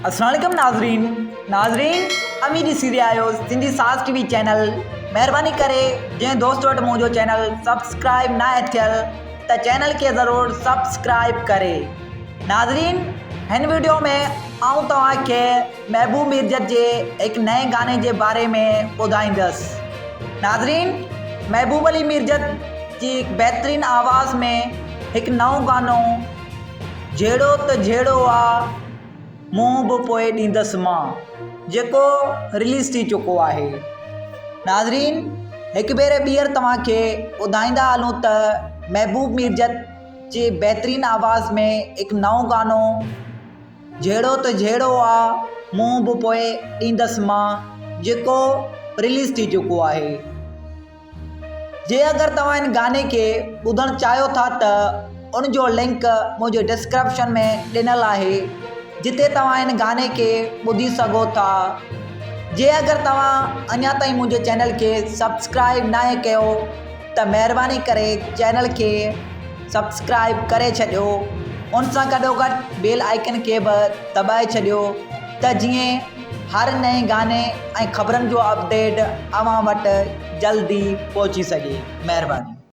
السلام عليڪم ناظرين ناظرين اوهين ڏسي رهيا آهيو سنڌي ساز ٽي وي چينل مهرباني ڪري جنهن دوست وٽ منهنجو چينل سبسڪرائب ناهي ٿيل ته چينل کي ضرور سبسڪرائب ڪري ناظرين هن ويڊيو ۾ آئون توهان کي محبوب ميرجت جي هڪ نئين گاني جي باري ۾ ٻڌائيندس ناظرين محبوب علي ميرجت جي هڪ بهترين آواز ۾ هڪ نئون گانو جهيڙو ته جهيڙو آ منهن به پوء ڏيندس مان جيڪو رليز ٿي چڪو آهي. ناظرين هڪ ڀيري ٻيهر توهان کي ٻڌائيندا هلون ته محبوب ميرجت جي بهترين آواز ۾ هڪ نئون گانو جهيڙو ته جهيڙو آ منهن به پوء ڏيندس مان جيڪو رليز ٿي چڪو آهي. جي اگر توهان ان گاني کي ٻڌڻ چاهيو ٿا ته ان جو لنڪ منهنجي ڊسڪرپشن ۾ ڏنل آهي جتي توهان ان گاني کي ٻڌي سگهو ٿا جي اگر توهان اڃا تائين منهنجي چينل کي سبسڪرائب ناهي ڪيو ته مهرباني ڪري چينل کي سبسڪرائب ڪري ڇڏيو ان سان گڏوگڏ بيل آئيڪن کي به دٻائي ڇڏيو ته جيئن هر نئين گاني ۽ خبرن جو اپڊيٽ اوهان وٽ جلدي پهچي سگهي. مهرباني.